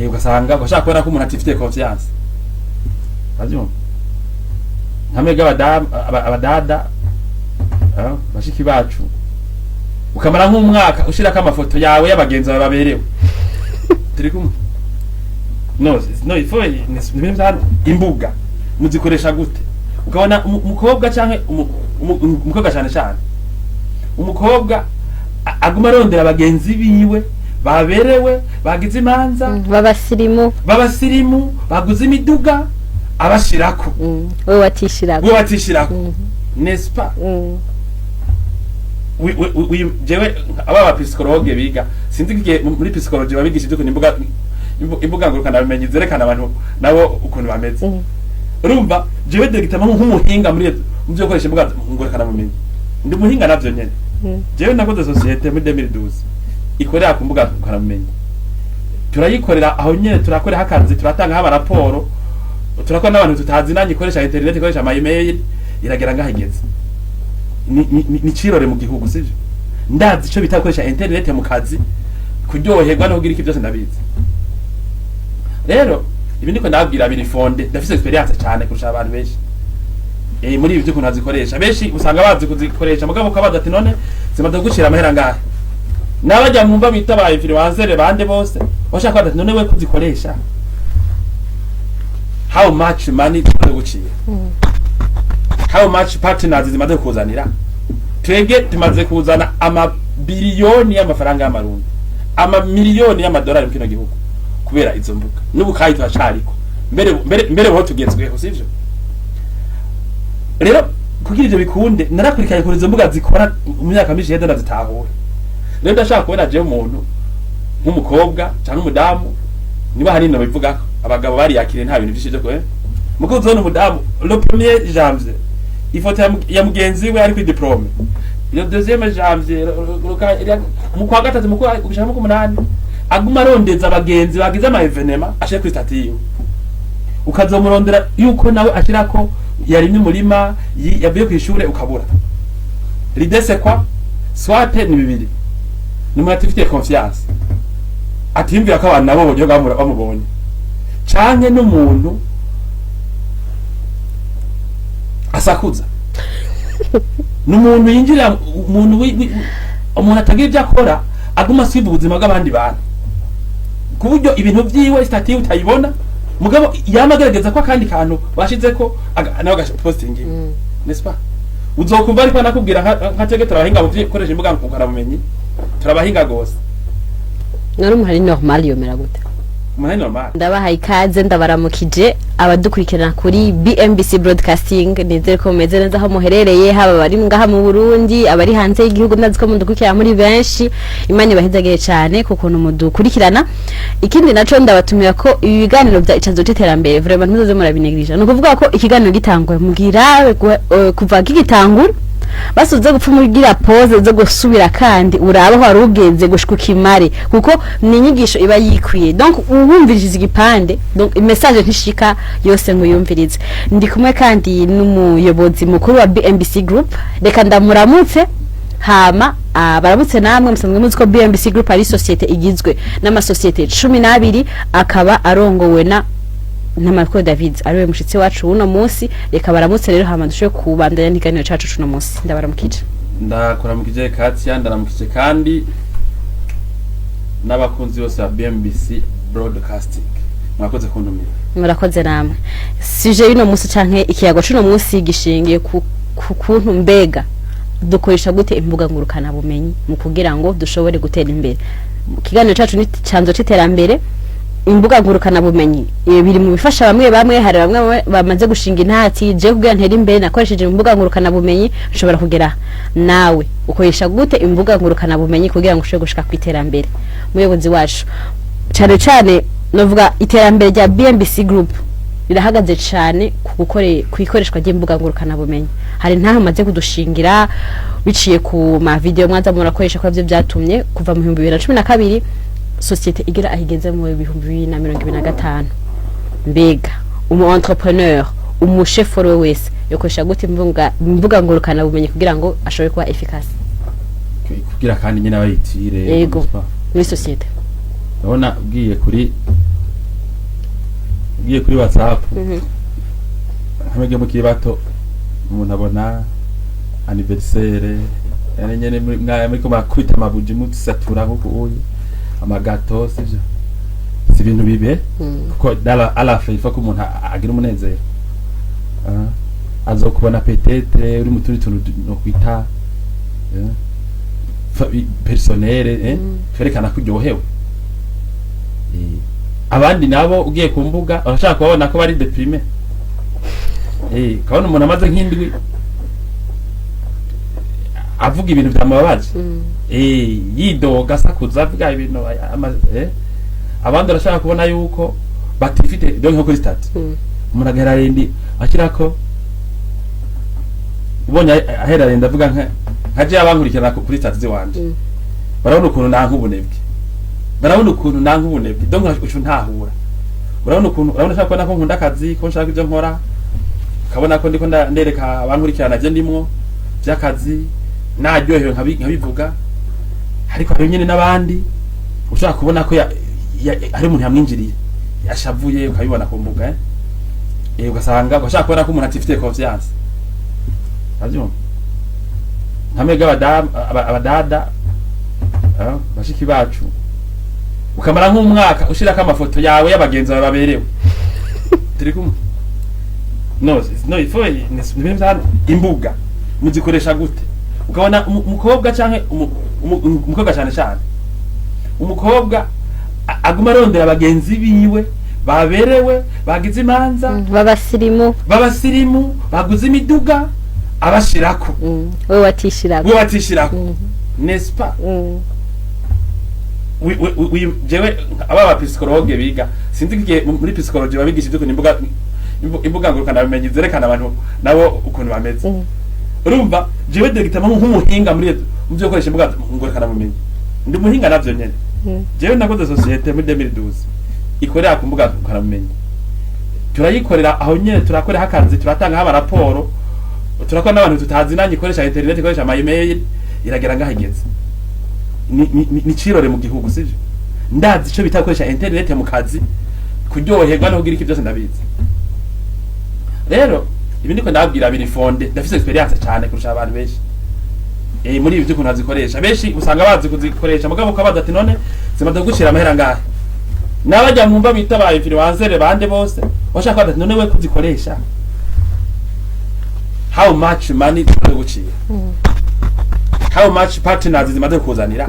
Ugasanga ugashaka kubona ko umuntu atifitiye confiance, uravyumva? Nka mwebwe abadamu, abadada, bashiki bacu, ukamara nk'umwaka ushirako amafoto yawe y'abagenzi bawe baberewe. Turi kumwe? No, il faut ni ibintu vya imbuga muzikoresha gute? Ukabona umukobwa canke umukobwa, cane cane umukobwa, aguma arondera abagenzi biwe baberewe, bagize imanza, B'abasirimu. B'abasirimu, baguze imiduga, abashirako. Wewe watishirako. We batishirako, n'est-ce pas? Jewe aba ba biga, sinzi igihe muri psychologie babigisha ibyo kuntu imbuga ngurukana bumenyi zerekana abantu nabo ukuntu bameze. Urumva, jewe directement nk'umuhinga muri mu byo gukoresha imbuga ngurukana bumenyi, ndi umuhinga navyo nyene. Jewe nakoze société muri 2012 ikorera ku mbuga ngurukana bumenyi, turayikorera aho nyene, turakorera akazi, turatanga haba raporo, turakora n'abantu tutazinanye, ikoresha internet, ikoresha ama email, iragera ngaho igeze. Ni cirore mu gihugu, sivyo? Ndazi ico bita gukoresha internet mu kazi, kuryoherwa no kugira iki, byose ndabizi. Rero ibi ndiko ndababwira biri fondé, ndafise expérience cyane kurusha abantu benshi muri ibi by'ukuntu bazikoresha. Benshi usanga bazi kuzikoresha, mugabo ukabaza ati: "None zimaze gucira amahera ngahe?" N'abajya mwumva bita ba influencer bande bose, bashaka kubaza ati: "None we kuzikoresha, how much money zimaze gucira? How much partners zimaze kuzanira?" Twebwe tumaze kuzana amabiliyoni y'amafaranga y'amarundi, amamiliyoni y'amadolari mu kino gihugu kubera izo mbuga. N'ubu kandi turacariko, mbere mbere mbere ho tugezweho, sivyo? Rero kugira ivyo bikunde, narakurikiranye ukuntu izo mbuga zikora mu myaka myinshi iheze, ndazitahura. Rero ndashaka kubona jewe umuntu nk'umukobwa cyangwa umudamu, niba hanini bivugako abagabo bariyakiriye, nta bintu vyinshi vyo kwe muko uzobona umudamu le premier janvier ifoto ya mugenzi we ari kuri diplôme, le deuxième janvier, mu kwa gatatu, mu kwa gushika mu kumunani, aguma arondeza abagenzi bagize ama événements ashire kuri statut yiwe. Ukazomurondera yuko nawe ashirako yarimye umurima, yavuye kw'ishure, ukabura. L'idée, c'est quoi? Soit ni bibiri: ni umuntu atifitiye confiance, atiyumvira ko abantu nabo bogiye bamubonye, canke n'umuntu asakuza, ni umuntu yinjira, umuntu umuntu atagira ibyo akora, aguma asiba ubuzima bw'abandi bantu, ku buryo ibintu vyiwe, statut yiwe utayibona, mugabo yama agerageza ko akandi kantu bashizeko nawe agapostinga, n'est-ce pas? Uzokumva ariko nakubwira nka twebwe turabahinga mu gukoresha imbuga ngurukanabumenyi, turabahinga gose. None umuntu ari normal yomera gute? Umuntu ari normal? Ndabahaye ikaze, ndabaramukije abadukurikirana kuri BMBC Broadcasting. Nizere ko mumeze neza aho muherereye, haba abari ngaha mu Burundi, abari hanze y'igihugu. Ndazi ko mudukurikirana muri benshi. Imana ibahezagiye cyane ku kuntu mudukurikirana. Ikindi naco, ndabatumira ko ibi biganiro bya Icanzo c'Iterambere vraiment ntimuzoze murabinegirija. Ni ukuvuga ko ikiganiro gitanguye mugira kuva kigitangura, basuze gupfa mugira pause zo gusubira kandi uraba aho wari ugeze gushika ukimare, kuko ni inyigisho iba yikwiye. Donc uwumvirije igipande, donc message ntishika yose ngo uyumvirize. Ndi kumwe kandi n'umuyobozi mukuru wa BMBC Group. Reka ndamuramutse, hama baramutse namwe. Musanzwe muzi ko BMBC Group ari société igizwe n'amasosiyete 12, akaba arongowe na Ntamariko David, ariwe mushitsi wacu uno munsi. Reka baramutse rero, hama dushobore kubandanya n'ikiganiro cacu cuno munsi. Ndabaramukije. Ndakuramukije Katia, ndaramukije kandi n'abakunzi bose ba BMBC Broadcasting. Mwakoze kuntumira. Murakoze namwe. Sujet y'uno munsi canke ikiyago c'uno munsi gishingiye ku kuntu mbega dukoresha gute imbuga ngurukana bumenyi mu kugira ngo dushobore gutera imbere. Ikiganiro cacu ni Canzo c'Iterambere. Imbuga ngurukana bumenyi biri mu bifasha bamwe bamwe. Hari bamwe bamaze gushinga intati: "Je kugira ntere imbere nakoresheje imbuga ngurukana bumenyi, nshobora kugera." Nawe ukoresha gute imbuga ngurukana bumenyi kugira ngo ushobore gushika ku iterambere? Umuyobozi wacu, cane cane novuga iterambere rya BMBC Group rirahagaze cane ku ikoreshwa ry'imbuga ngurukana bumenyi. Hari ntaho maze kudushingira biciye ku ma vidéo mwaza murakoresha, ko byo byatumye kuva mu 2012 société igera aho igeze mu 2025. Mbega umu entrepreneur, umusheforo we wese yokoresha gute imbuga ngurukana bumenyi kugira ngo ashobore kuba efficace? Kugira kandi nyine abayitire Yego. Muri société. Ndabona ugiye kuri Ugiye kuri WhatsApp, nk'abajya mukiri bato, umuntu abona anniversaire yani nyene muriko murakubita amabuji, musatura nkuko uyi ama gâteaux, sivyo? Si ibintu bibe, kuko à la fin il faut ko umuntu agira umunezero. Azokubona peut-être uri mu tundi tuntu no kwita personnel, twerekana ko uryohewe. Abandi nabo ugiye ku mbuga urashaka kubabona ko bari déprimé. Ukabona umuntu amaze nk'indwi avuga ibintu vyamubabaje, yidoga, asakuza, avuga ibintu. Abandi urashaka kubona yuko batifite, donc nko kuri statut umuntu agahera rindi ashyirako, ubonye ahera rindi avuga nka jewe abankurikirana kuri statut ziwanje, barabona ukuntu nanka ubunebwe, barabona ukuntu nanka ubunebwe. Donc ucu ntahura, urabona ukuntu, urabona ushaka kubona ko nkunda akazi, ko nshaka ibyo nkora, ukabona ko ndiko ndereka abankurikirana je ndimwo vy'akazi, naryohewe nkabivuga. Ariko hari nyene n'abandi ushaka kubona ko hari umuntu yamwinjiriye, yashavuye, ukabibona ku mbuga. Ugasanga ugashaka kubona ko umuntu atifitiye confiance. Uravyumva? Nka mwebwe abadada, bashiki bacu, ukamara nk'umwaka ushirako amafoto yawe y'abagenzi bawe baberewe. Turi kumwe? No, no, il faut ni ibintu vya imbuga muzikoresha gute? Ukabona umukobwa canke umukobwa, cane cane umukobwa, aguma arondera bagenzi biwe baberewe, bagize imanza, B'abasirimu. B'abasirimu, baguze imiduga, abashirako. We watishirako. We batishirako, n'est-ce pas? Jewe aba psychologue biga, sinzi igihe muri psychologie babigisha ivy'ukuntu imbuga ngurukana bumenyi zerekana abantu nabo ukuntu bameze. Urumva jewe directement nk'umuhinga muri mu byo gukoresha imbuga ngurukana bumenyi, ndi umuhinga navyo nyene. Jewe nakoze société muri 2012 ikorera ku mbuga ngurukana bumenyi, turayikorera aho nyene, turakorera akazi, turatanga haba raporo, turakora n'abantu tutazinanye, ikoresha internet, ikoresha ama email, iragera ngaho igeze. Ni cirore mu gihugu, sivyo? Ndazi ico bita gukoresha internet mu kazi, kuryoherwa no kugira iki, byose ndabizi. Rero ibi ndiko ndababwira biri fondé, ndafise expérience cyane kurusha abantu benshi muri ibi by'ukuntu bazikoresha. Benshi usanga bazi kuzikoresha, mugabo ukabaza ati: "None zimaze gucira amahera ngahe?" N'abajya mwumva bita ba influencer bande bose, bashaka kubaza ati: "None we kuzikoresha, how much money zimaze gucira? How much partners zimaze kuzanira?"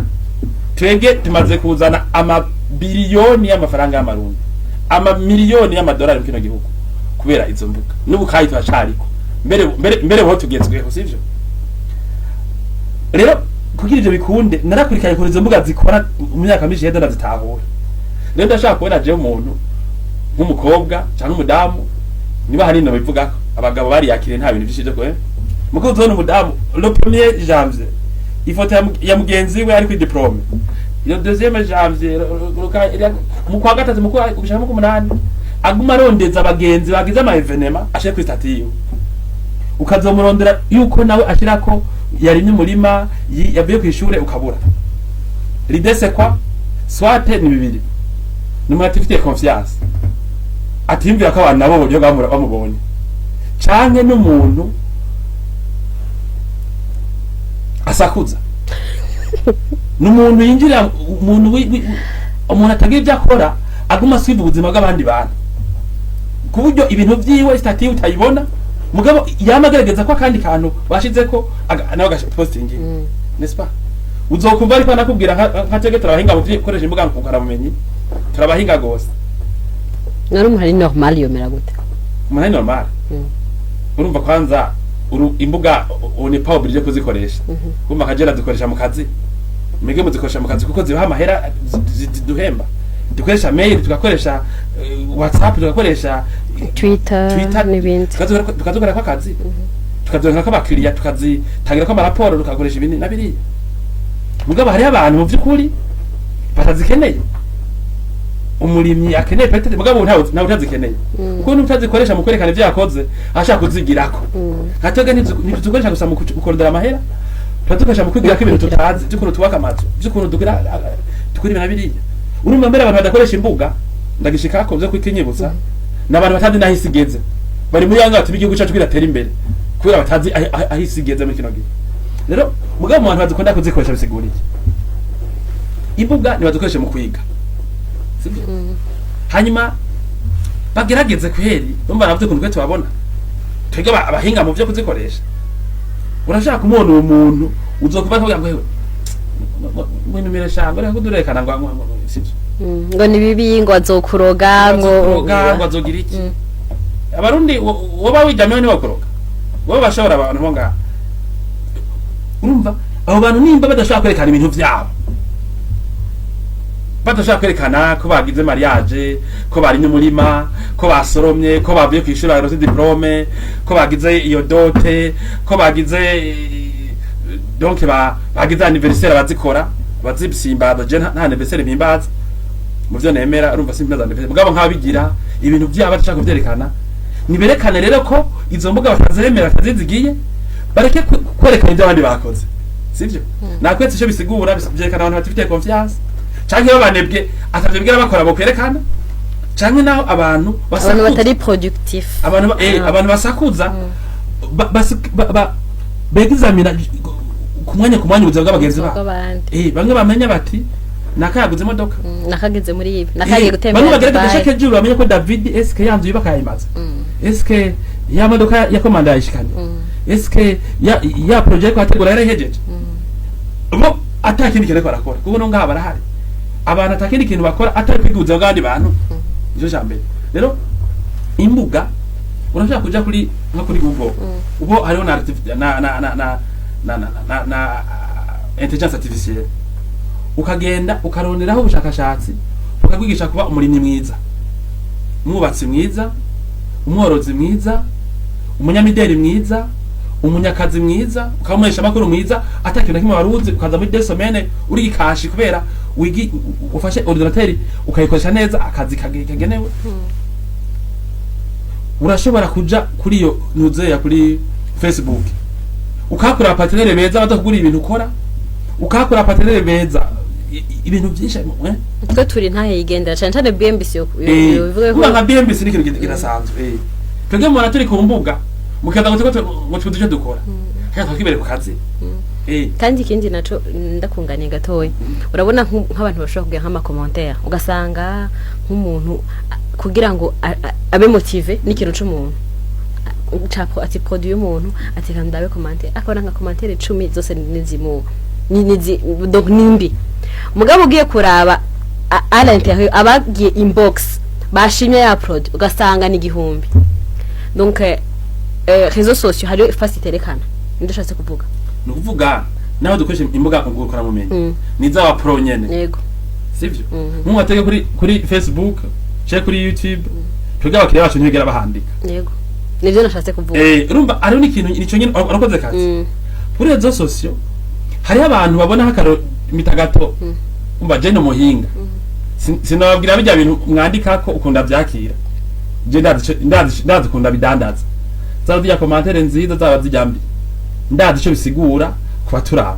Twebwe tumaze kuzana amabiliyoni y'amafaranga y'amarundi, amamiliyoni y'amadolari mu kino gihugu kubera izo mbuga. N'ubu kandi turacariko, mbere ho tugezweho, sivyo? Rero kugira ivyo bikunde, narakurikiranye ukuntu izo mbuga zikora mu myaka myinshi iheze, ndazitahura. Rero ndashaka kubona jewe umuntu nk'umukobwa cyangwa umudamu, niba hari no bivugako abagabo bariyakiriye, nta bintu vyinshi vyo kwe muko uzobona umudamu le premier janvier ifoto ya mugenzi we ari kuri diplôme, iyo deuxième janvier, mu kwa gatatu, mu kwa gushika mu kumunani, aguma arondeza abagenzi bagize ama événements ashire kuri statut yiwe. Ukazomurondera yuko nawe ashirako yarimye umurima, yavuye kw'ishure, ukabura. L'idée, c'est quoi? Soit ni bibiri: ni umuntu atifitiye confiance, atiyumvira ko abantu nabo buryo bamubonye, canke n'umuntu asakuza, ni umuntu yinjira, umuntu umuntu atagira ibyo akora, aguma asubiza ubuzima bw'abandi bantu, ku buryo ibintu vyiwe, statut yiwe utayibona, mugabo yama agerageza ko akandi kantu bashizeko nawe agapostingi, n'est-ce pas? Uzokumva ariko anakubwira nka twebwe turabahinga mu gukoresha imbuga ngurukanabumenyi, turabahinga gose. None umuntu ari normal yomera gute? Umuntu ari normal, urumva kwanza imbuga on n'est pas obligé kuzikoresha. Kumva akagera zikoresha mu kazi, mwebwe muzikoresha mu kazi kuko zibaha amahera, ziduhemba. Dukoresha mail, tugakoresha WhatsApp, tugakoresha Twitter, Twitter, n'ibindi. Tukazikora ko akazi, tukazironka ko abakiriya, tukazitangira ko amaraporo, tukakoresha ibindi na biriya. Mugabo hariho abantu mu by'ukuri batazikeneye. Umurimyi akeneye peut-être, mugabo ntawe utazikeneye, kuko n'utazikoresha mu kwerekana ibyo yakoze ashaka kuzigirako. Nka twebwe ntituzikoresha gusa mu kurondera amahera, turazikoresha mu kwigirako ibintu tutazi, by'ukuntu tubaka amazu, by'ukuntu dukora dukora ibintu na biriya. Urumva mbere abantu badakoresha imbuga, ndagishikako byo kwitinyibutsa. Ni abantu batazi n'aho isi igeze, bari muri yanga batuma igihugu cyacu kidatera imbere kubera batazi aho isi igeze muri kino gihe. Rero mugabo mu bantu bazikunda kuzikoresha, bisigura iki? Imbuga ntibazikoreshe mu kwiga, sibyo? Hanyuma bagerageze kweri, bumva navuze ukuntu twe tubabona, twebwe abahinga mu byo kuzikoresha. Urashaka kumubona uwo muntu uzokuba kugira ngo hewe ngwinumire shango, reka kudurekana ngo sibyo. Ngo ni bibi, ngo azokuroga, ngo ngo ngo azogira iki. Abarundi woba wijyamyeho ntibakuroga, wowe bashobora abantu bo ngaha. Urumva abo bantu nimba badashobora kwerekana ibintu vyabo, badashobora kwerekana ko bagize mariage, ko barimye umurima, ko basoromye, ko bavuye kw'ishuri baronse diplôme, ko bagize iyo dot, ko bagize donc bagize anniversaire, bazikora bazisimbaza. Je nta anniversaire mpimbaza mu vyo nemera, urumva simpimbaza anniversaire. Mugabo nk'ababigira ibintu vyabo badashaka kuvyerekana, niberekane rero ko izo mbuga batazemera, batazizigiye, bareke kwerekana ibyo abandi bakoze, sivyo? Nakwetse ico bisigura, vyerekana abantu batifitiye confiance, canke babanebwe, atavyo bwira bakora bo kwerekana, canke naho abantu abantu basakuza. Batari productif. Abantu abantu basakuza, begizamira ku mwanya ubuzima bw'abagenzi babo. Bw'abandi. Bamwe bamenya bati nakayaguze imodoka, nakageze muri ibi, nakagiye gutembera bamwe bagerageza Dubai. chaque jour bamenye ko David eske yanzu yubaka yayimaze, eske ya modoka ya komanda yayishikanye, eske ya projet ko ategura yarahejeje, bo ata kindi kintu ariko barakora. Kuko no ngaha barahari abantu ata kindi kintu bakora atari kwiga ubuzima bw'abandi bantu. Nicyo cya mbere. Rero imbuga urashobora kuja kuri nko kuri Google, ubo hariho na na na na na na na na na intelligence artificielle, ukagenda ukaronderaho ubushakashatsi bukakwigisha kuba umurimyi mwiza, umwubatsi mwiza, umworozi mwiza, umunyamideli mwiza, umunyakazi mwiza, ukaba umuhesha amakuru mwiza, ata kintu na kimwe wari uzi, ukaza muri 2 semaines uri ikashi kubera wigi ufashe ordinateur ukayikoresha neza akazi kagenewe. Urashobora kuja kuri iyo ntuzeya kuri Facebook, ukahakura partenaire beza badakugura ibintu ukora, ukahakura partenaire beza, ibintu byinshi, eh? Twe turi ntahe yigendera cyane cyane BMBC yo bivuge ko kuba nka BMBC ni ikintu kidasanzwe. Twebwe mubona turi ku mbuga, mukaza ngo turiko ngo tuzi icyo dukora, kandi twakibere ku kazi. Kandi ikindi naco ndakunganiye gatoya, urabona nk'abantu bashobora kugira nk'ama commentaire, ugasanga nk'umuntu kugira ngo abe motivé n'ikintu c'umuntu ati produit y'umuntu, ati reka ndabe commentaire, akabona nka commentaire 10 zose nizimu ni nizi donc nimbi. Mugabo ugiye kuraba à l'intérieur abagiye inbox bashimye ya produit, ugasanga ni 1000. Donc réseaux sociaux hariyo face iterekana, nibyo ushatse kuvuga. Ni ukuvuga naho dukoresha imbuga ngurukanabumenyi ni z'aba pro nyene, sivyo? Nk'ubu atege kuri Facebook canke kuri YouTube, twebwe abakiriya bacu ntibigera bahandika. Yego, nibyo nashatse kuvuga. Urumva hariho n'ikintu nico nyene urakoze kazi. Kuri réseaux sociaux hariho abantu babona hakaro mitagato. Umva, je ni umuhinga. Sinababwira bijya bintu mwandika ko ukunda vyakira. Je ndazi ukunda bidandaza, zaba zijya commentaire nziza, zaba zijya mbi, ndazi ico bisigura kuba turaba.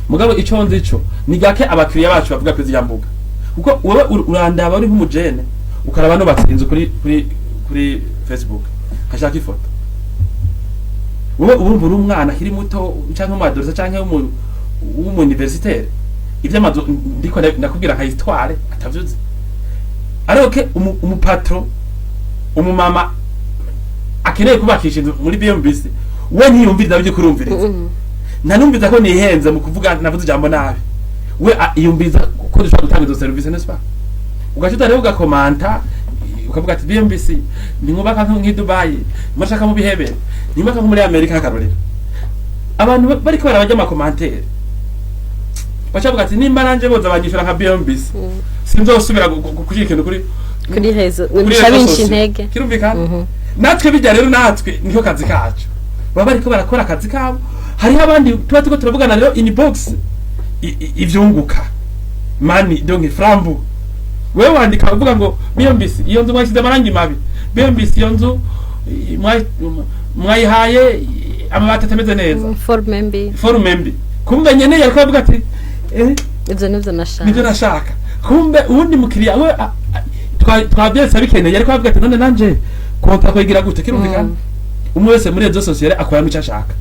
Mugabo ico nzi ico ni gake abakiriya bacu bavuga kuri zirya mbuga, kuko wewe urandaba uri nk'umujene, ukaraba nubatse inzu kuri Facebook, nkashaka ifoto. Wowe urumva uri umwana akiri muto canke umu adolescent canke w'umu universitaire, ivy'amazu ndiko ndakubwira nka histoire atavyuzi. Ariko umu patron, umumama akeneye kubakisha inzu muri BMBC, we ntiyumviriza byo kurumviriza, ntanumviza ko nihenze mu kuvuga navuze ijambo nabi. We yumviriza ko dushobora gutanga izo service, n'est-ce pas? Ugaca rero ugakomanta, ukavuga ati BMBC nimwubaka nk'i Dubai, murashaka mu bihebe, nimwubaka nko muri Amerika. Akarorero, abantu bariko barabajya ama commentaire, baca ati nimba nanje boza banyishura nka BMBC, sinzosubira kugira ikintu kuri kuri réseau kuri bica réseaux binca sociaux. Intege. Kirumvikana natwe bijya rero, natwe niko kazi kacu, baba bariko barakora akazi kabo. Hariho abandi tuba turiko turavugana rero inbox, ivyunguka mani, donc frambu wewe wandika uvuga ngo BMBC iyo nzu mwashyize amarangi mabi, BMBC iyo nzu mwayihaye amabati atameze neza, forme mbi. Forme mbi. Kumbe nyene yariko avuga ati ivyo nivyo nashaka. Nivyo nashaka. Kumbe uwundi mukiriya we twabyese abikeneye, ariko avuga ati none nanje Contrat koyigira gute? Kirumvikana, umwe wese muri réseaux sociaux akoramo icyo ashaka,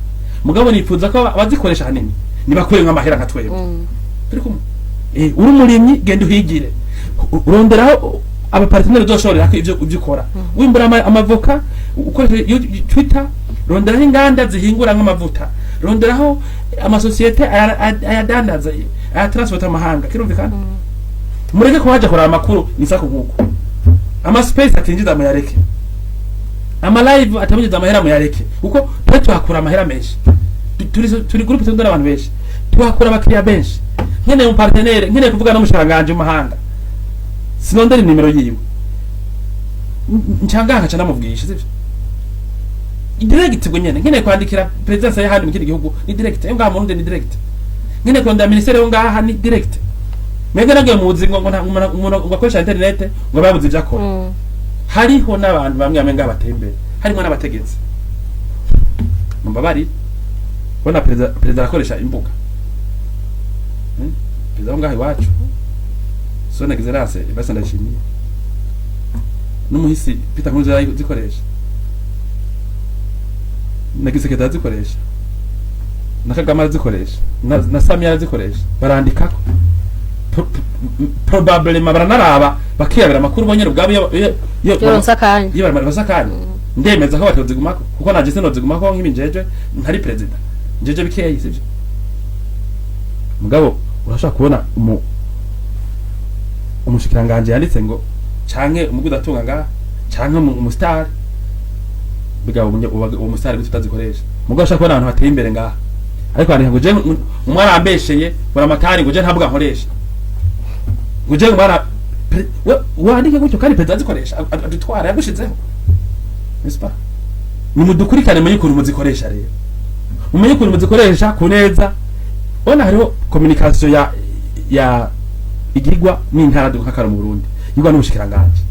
mugabo nifuza ko abazikoresha hanini nibakuremwo amahera nka twebwe. Turi kumwe. Uri umurimyi, genda uhigire, uronderaho aba partenaires uzoshorerako ivyo ukora. Wimbura amavoka, ukoresheje Twitter, ronderaho inganda zihingura nk'amavuta, ronderaho amasosiyete ayadandaza, ayatransporta amahanga. Kirumvikana, mureke kuhaja kuraba amakuru isaku nkuko ama space atinjiza muyareke, ama live atamwinjiza amahera muyareke, kuko twe tuhakura amahera menshi. Turi groupe tugura abantu benshi, tuhakura abakiriya benshi. Nkeneye umu partenaire, nkeneye kuvuga n'umushikiranganji mu mahanga, sinondera inimero yiwe, ncanga nkaca namubwisha, sivyo? Direct bwo nyene. Nkeneye kwandikira présidence y'ahandi mu kindi gihugu, ni direct. Yo ngaha mu Burundi ni direct. Nkeneye kurondera ministère yo ngaha, ni direct. Mwebwe nagiye muzi ngo umuntu ngo akoresha internet ngo babuze ivyo akora. Hariho n'abantu bamwe bamwe ngaha bateye imbere, harimo n'abategetsi, mumbabarire, bona perezida arakoresha imbuga. Perezida wo ngaha iwacu, son excellence Evariste Ndayishimiye, n'umuhisi Peter Nkurunziza arazikoresha, na Gisekedi arazikoresha, na Kagame arazikoresha, na Samia arazikoresha. Barandikako. Probablement baranaraba, bakiyabira amakuru bonyene ubwabo iyo Yoronse akanya. Iyo baronse akanya, ndemeza ko batozigumako, kuko nanje sinozigumako nk'ibi njeje ntari perezida, njeje bikeyi, sivyo? Mugabo urashobora kubona umushikiranganje yanditse ngo canke umuguzi atunga ngaha canke umu star bigabo, uwo mu star gute utazikoresha? Mugabo urashobora kubona abantu bateye imbere ngaha, ariko bandika ngo je umwarambesheye buramatari, ngo je ntabwo nkoresha, ngo je mwana wandike gutyo kandi perezida azikoresha, adutwara yagushizeho, n'est-ce pas? Nimudukurikirane, mumenye ukuntu muzikoresha. Rero mumenye ukuntu muzikoresha ku neza. Ubona hariho communication ya igigwa n'intara nk'akaro mu Burundi, igigwa n'ubushikiranganje,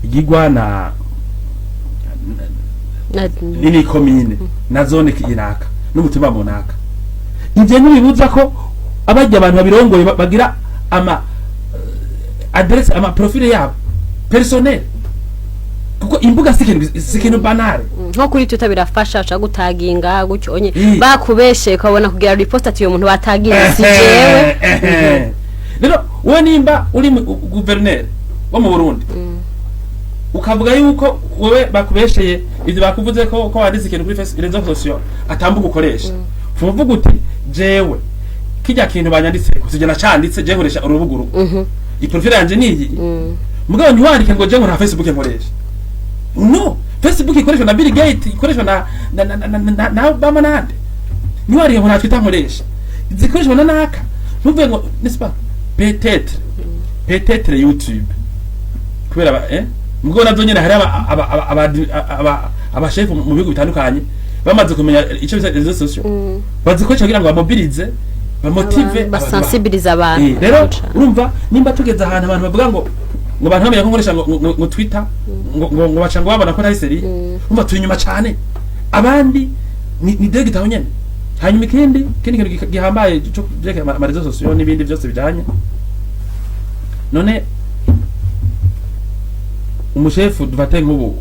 igigwa na nini, komine na zone inaka n'umutima munaka. Ivyo ntibibuza ko abajya abantu babirongoye bagira ama adresse, ama profil yabo personnel, kuko imbuga si ikintu banale. Nko kuri Twitter birafasha, ushaka gutaginga gutyo onye bakubeshe, ukabona kugira repost ati uyu muntu bataginze si jewe. Ehe. Rero wowe nimba uri guverineri wo mu Burundi, ukavuga yuko wowe bakubesheye, ivyo bakuvuze ko wanditse ikintu kuri réseaux sociaux atambuga ukoresha, uvuga uti jewe kijya kintu banyanditseko sije nacanditse, je nkoresha urubuguru, i profil yanje niyi. Mugabo ntiwandike ngo je ngo nta Facebook nkoresha. No Facebook ikoreshwa na Bill Gates, ikoreshwa na Obama nande. Ntiwandike ngo nta Twitter nkoresha, zikoreshwa na naka. Ntuvuge ngo, n'est-ce pas, peut-être YouTube kubera mugabo navyo nyene hari abashefu mu bihugu bitandukanye bamaze kumenya ico bita réseaux sociaux, bazikoresha kugira ngo bamobilize, bamotive abantu babo. Basensibiliza abantu. Rero urumva nimba tugeze ahantu abantu bavuga ngo abantu bamenya ko nkoresha ngo Twitter, ngo baca ngo babona ko ntari sérieux, urumva turi inyuma cane. Abandi ni direct aho nyene. Hanyuma ikindi kintu gihambaye cyo vyerekeye ama réseaux sociaux n'ibindi byose bijanye, none umushefu dufate nk'ubu,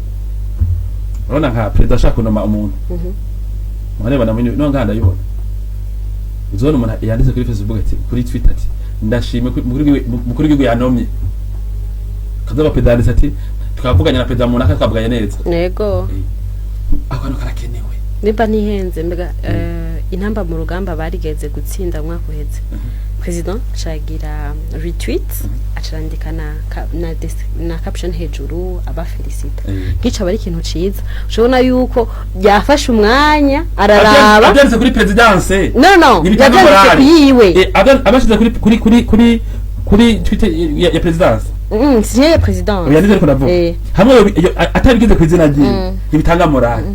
urabona nka perezida ashaka kunoma umuntu, mwareba na no ngaha ndabibona, uzobona umuntu yanditse kuri Facebook ati, kuri Twitter ati ndashimye ko umukuru w'igihugu yanomye. Kazoba perezida yanditse ati twavuganye na perezida munaka, twavuganye neza. Yego. Ako kantu karakenewe. Nimba ntihenze mbega, intamba mu rugamba barigeze gutsinda umwaka uheze, president acagira retweet, acarandika na caption hejuru abafelicita. Nk'ico aba ari ikintu ciza, ushobona yuko yafashe umwanya araraba. Abyanditse kuri présidence. No, Ntibitanga yavyanditse morale. kuyiwe. Abashize kuri Twitter ya présidence. Sinye ya présidence. Oya, nivyo ariko ndavuga. Hamwe atabigize ku izina ryiwe, ntibitanga morale.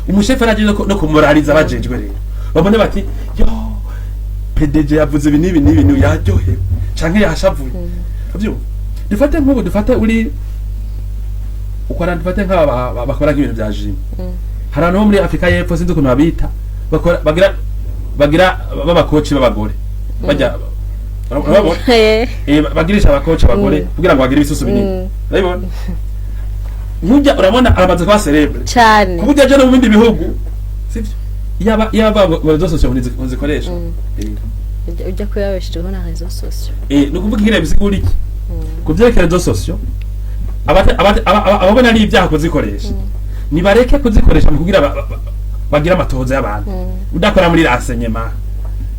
Umushefu araje no kumoraliza abajejwe, rero babone bati yo PDG yavuze ibi n'ibi n'ibi n'ibi, yaryohewe canke yashavuye. Uvyumva, dufate nk'ubu, dufate uri ukora, dufate nk'aba bakora nk'ibintu vya gym. Hari abantu bo muri Afrika y'Epfo, sinzi ukuntu babita, bakora bagira b'abakoci b'abagore bajya, urababona? Bagirisha abakoci abagore kugira ngo bagire ibisusu binini. Urabibona? Nkujya urabona aramaze kuba célèbre Cyane. ku buryo aja no mu bindi bihugu, sivyo? Yaba ngo réseaux sociaux ntizikoresha. Ujya kuba yabeshejeho na réseaux sociaux. Ni ukuvuga ingene bisigura iki ku vyerekeye réseaux sociaux? Ababona ari ibyaha kuzikoresha, nibareke kuzikoresha mu kugira bagire amatohoza y'abantu. Udakora muri renseignement,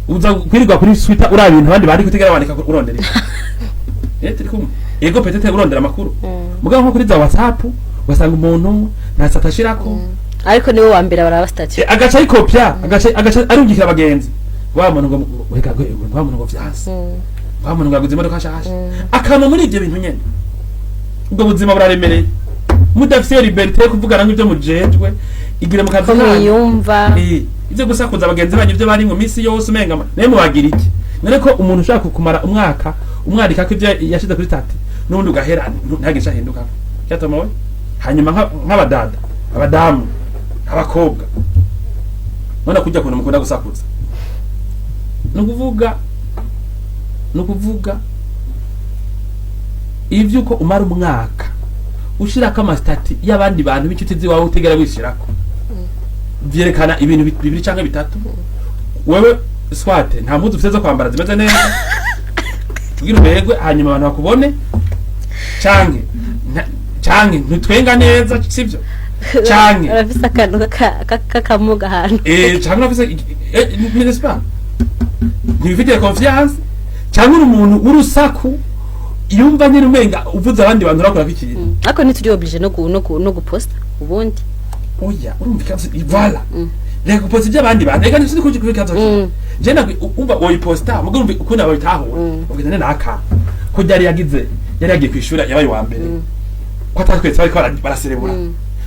uza kwirirwa kuri Twitter uraba ibintu abandi bari kutegera bandika, urondera iki? Turi kumwe? Ego, peut-être urondera amakuru, mugabo nko kuri za WhatsApp ugasanga umuntu nta statut ashirako. Ariko niwe wa mbere baraba statut. Agaca ayikopya, agaca arungikira abagenzi: "Wa muntu ngo reka, wa muntu ngo vyanse, wa muntu ngo yaguze imodoka nshasha." Akama muri ivyo bintu nyene. Ubwo buzima buraremereye mudafise iyo liberté yo kuvugana nk'ivyo mujejwe igire mu kazi ko kanyu. Mwiyumva. Ivyo gusakuza abagenzi banyu ivyo bari mu minsi yose, umenga naye mubagira iki? None ko umuntu ushaka kumara umwaka umwandika ko ivyo yashize kuri statut, n'ubundi ugahera ntagire ico ahindukako cyatomowe. Hanyuma nk'abadada, abadamu, abakobwa, none kurya kuntu mukunda gusakuza, ni ukuvuga ivyo uko umara umwaka ushirako ama statuts y'abandi bantu b'inshuti ziwawe utigera wishirako, vyerekana ibintu bibiri canke bitatu. Wewe soit nta mpuzu ufise zo kwambara zimeze neza kugira uberwe, hanyuma abantu bakubone, canke ntitwenga neza, sivyo? Canke Urafise akantu k'akamuga ahantu. Canke urafise n'est-ce pas, ntibifitiye confiance, canke uri umuntu w'urusaku yumva nyine umenga uvuze abandi bantu urakorako ikintu. Ariko ntituri obligé no guposta ubundi. Oya, urumva ikibazo, voilà, reka guposta iby'abandi bantu, reka ntisuzi kuki ikibazo. Je nagwi umva woyiposta, mugo urumva ukuntu ababitahura, ubwo naka ko yari yagize, yari yagiye kwishura, yabaye wa mbere, ko atatwetse bariko baraserebura,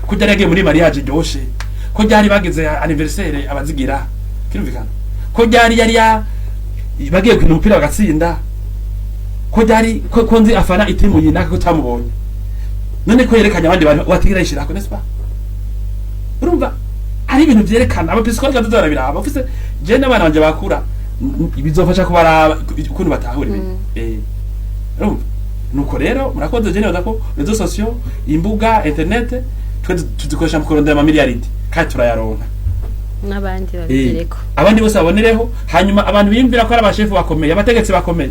ko yari yagiye muri mariage iryoshe, ko ryari bagize anniversaire abazigira, kirumvikana, ko ryari yari ya bagiye gukina umupira bagatsinda, ko ryari ko nzi afana itimu yinaka, ko utamubonye. None ko yerekanye abandi bantu watigera yishirako, n'est-ce pas? Urumva ari ibintu vyerekana aba psychologues bazoza barabiraba. Ufise je n'abana banje bakura, bizofasha kubaraba ukuntu batahura ibintu. Urumva, nuko rero murakoze. Je nibaza ko réseaux sociaux, imbuga internet, twe tuzikoresha mu kurondera amamiliyaridi kandi turayaronka. N'abandi babigireko. Abandi bose babonereho. Hanyuma abantu biyumvira ko ari abashefu bakomeye, abategetsi bakomeye,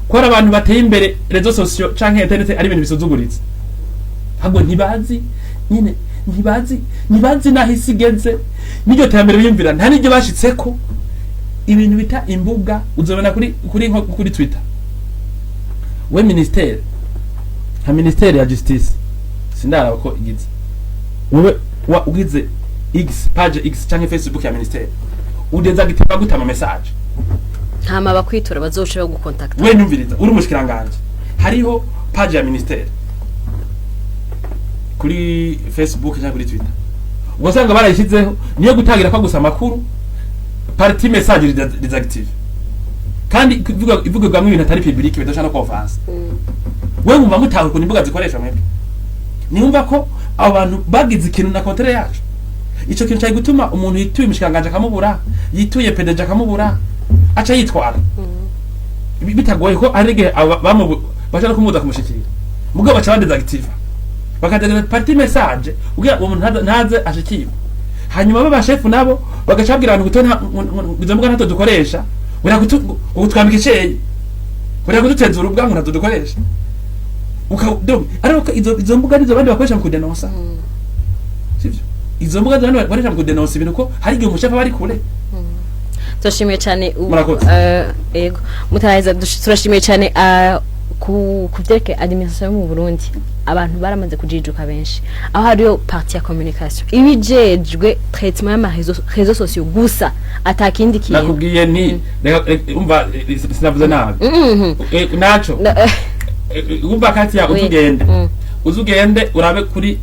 ko ari abantu bateye imbere, réseaux sociaux canke internet ari ibintu bisuzuguritse, ahubwo ntibazi nyine, ntibazi naho isi igeze n'iryo terambere biyumvira nta n'iryo bashitseko. Ibintu bita imbuga uzobona kuri nko kuri Twitter, we ministère, nka ministère ya justice, sindaraba ko igize, wewe wa ugize X, page X canke Facebook ya ministère, udésactiva gute ama message? Hama bakwitura bazoca bagukontakta. We nyumviriza, uri umushikiranganje, hariho page ya ministère kuri Facebook cyangwa kuri Twitter, ubwo usanga barayishyizeho niyo gutangira ko gusa amakuru, partie message désactive, kandi ivugirwamwo ibintu atari public bidashobora no konfansa. We wumva mutawe ukuntu imbuga zikoresha mwebwe, niyumva ko abo bantu bagize ikintu na contraire yacu. Ico kintu cari gutuma umuntu yituye umushikiranganje akamubura, yituye PDG akamubura, aca yitwara. Bitagoye ko hari igihe baca no kumubuza kumushikira, mugabo baca badésactiva, bakadésactiva partie message kugira uwo muntu ntaze ashikirwe. Hanyuma b'abashefu nabo bagaca babwira abantu guto izo mbuga ntazo dukoresha, ura kutwambika iceyi, ura kuduteza urubwa ngo ntazo dukoresha. Donc ariko izo mbuga nizo abandi bakoresha mu kudenonsa, sivyo? Izo mbuga nizo abandi bakoresha mu kudenonsa ibintu, ko hari igihe umushefu aba ari kure. Turashimiye cyane Murakoze. Yego, mutaraheza, turashimiye cyane ku vyerekeye administration yo mu Burundi. Abantu baramaze kujijuka benshi, aho hariyo partie ya communication ibijejwe traitement y'ama réseaux sociaux gusa, atakindi kintu. Nakubwiye nti umva, sinavuze nabi. Naco umva kati Oui. uzugende, uzugende urabe kuri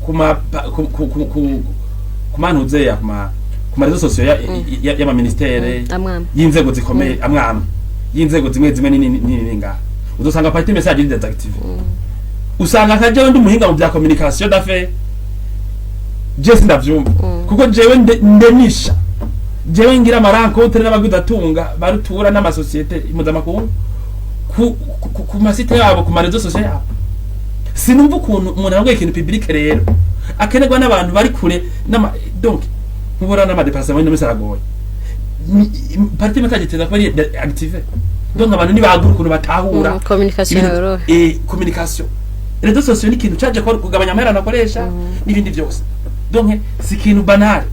kuma ku ku ku ku ku mantuzeya ku ma réseaux sociaux y'ama ministères Amwe amwe. y'inzego zikomeye, amwe amwe y'inzego zimwe zimwe nini nini nini ngaha, uzosanga partie message iri désactive. Usanga nka jewe ndi umuhinga mu bya communication d'affaires, je sindavyumva, kuko jewe ndenisha, jewe ngira ama rencontres n'abagwizatunga barutura n'amasosiyete mpuzamakungu ku ma sites yabo, ku ma réseaux sociaux yabo. Sinumva ukuntu umuntu arongoye ikintu public rero akenerwa n'abantu bari kure n'ama, donc nkubura n'ama déplacement y'ino minsi aragoye. Partie message iteza kuba ari active, donc abantu ntibagura ukuntu batahura Communication yorohe. Communication, réseaux sociaux ni ikintu caje kugabanya amahera nakoresha n'ibindi byose. Donc si ikintu banal.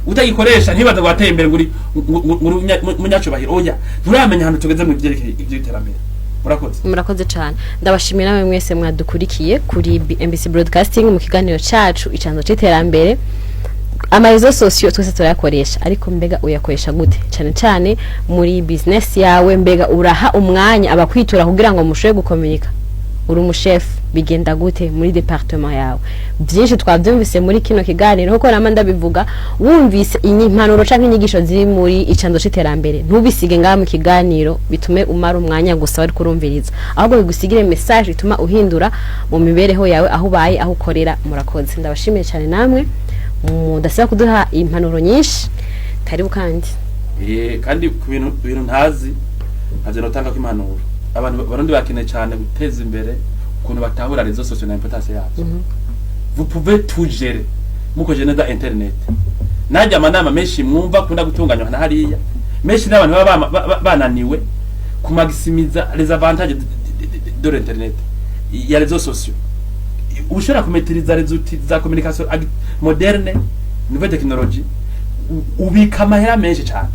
Utagikoresha ntibaza ngo wateye imbere, ngo uri ngo uri umunyacubahiro. Oya, nturamenya ahantu tugeze mu vyerekeye ivy'iterambere. Murakoze. Murakoze cyane. Ndabashimiye namwe mwese mwadukurikiye kuri BMBC Broadcasting mu kiganiro cacu Icanzo c'Iterambere. Ama réseaux sociaux twese turayakoresha, ariko mbega uyakoresha gute? Cyane cyane muri business yawe, mbega uraha umwanya abakwitura kugira ngo mushobore gukominika? Uri umushefu, bigenda gute muri département yawe? Byinshi twabyumvise muri kino kiganiro. Nkuko nama ndabivuga, wumvise impanuro canke inyigisho ziri muri Icanzo c'Iterambere, ntubisige ngaha mu kiganiro bitume umara umwanya gusa wari kurumviriza, ahubwo bigusigire message ituma uhindura mu mibereho yawe, aho ubaye, aho ukorera. Murakoze, ndabashimiye cyane namwe mudasiba kuduha impanuro nyinshi. Karibu kandi. Kandi ku bintu ntazi ntazi notanga ko impanuro. Abantu Barundi bakeneye cyane guteza imbere ukuntu batahura réseaux sociaux na importance yavyo. Vous pouvez tout gérer mukoresheje neza internet. Najya amanama menshi mwumva akunda gutunganywa na hariya menshi n'abantu baba bananiwe kumaximiza les avantages de l'internet, ya réseaux sociaux. Ushobora kumetiriza les outils za communication moderne, nouvelle technologie, ubika amahera menshi cyane.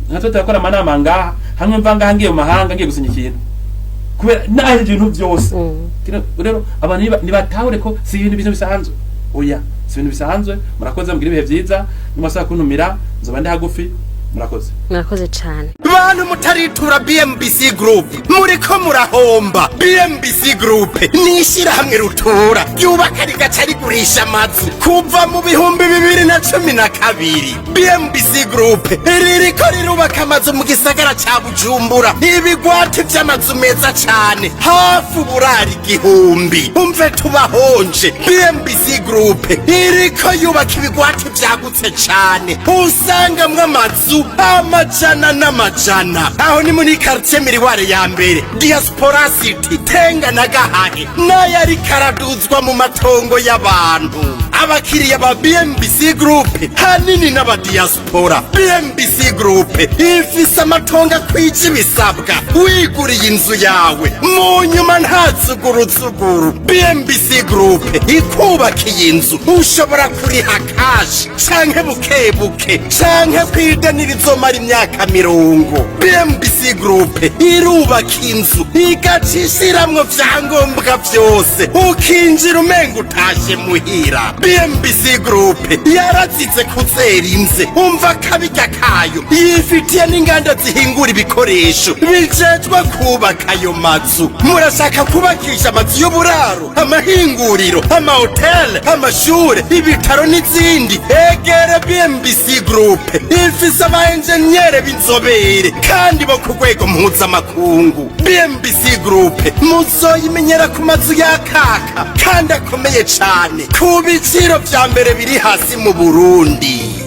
Nka twe turakora amanama ngaha hamwe, mva ngaha ngiye mu mahanga, ngiye gusinya ikintu, kubera nahejeje ibintu byose. Rero abantu nibatahure ko si ibintu bisa bisanzwe. Oya, si ibintu bisanzwe. Murakoze, mugire ibihe vyiza. Nimwasaba kuntumira nzoba ndi hagufi. Murakoze. Murakoze cyane. Bantu mutaritura BMBC Group, muriko murahomba. BMBC Group ni ishyirahamwe rutura ryubaka rigaca rigurisha amazu kuva mu 2012. BMBC Group ririko rirubaka amazu mu gisagara ca Bujumbura, ibigwati vy'amazu meza cane, hafi uburari 1000. Umve tubahonje, BMBC Group iriko yubaka ibigwati vyagutse cane, usangamwo amazu amajana n'amajana. Aho ni muri quartier Miroir ya mbere, Diaspora City, Tenga na Gahage, n'ayo ariko araduzwa mu matongo y'abantu. Abakiriya ba BMBC Group hanini n'abadiaspora. BMBC Group ifise amatongo akwije ibisabwa, wiguriye inzu yawe mu nyuma nta zuguruzuguru. BMBC Group ikubakiye inzu, ushobora kuriha cash canke buke buke, canke kwideni rizomara imyaka 50. BMBC Group irubaka inzu igaca ishiramwo vyangombwa vyose, ukinjira umenga utashe muhira. BMBC Group yarazize kuzera inze, umva kabirya kayo, yifitiye n'inganda zihingura ibikoresho bijejwe kubaka ayo mazu. Murashaka kubakisha amazu y'uburaro, amahinguriro, amahoteli, amashure, ibitaro n'izindi? Egere BMBC Group, ifise aba enjeniyere b'inzobere kandi bo ku rwego mpuzamakungu. BMBC Group muzoyimenyera ku mazu yakaka kandi akomeye cane, ku biciro vya mbere biri hasi mu Burundi.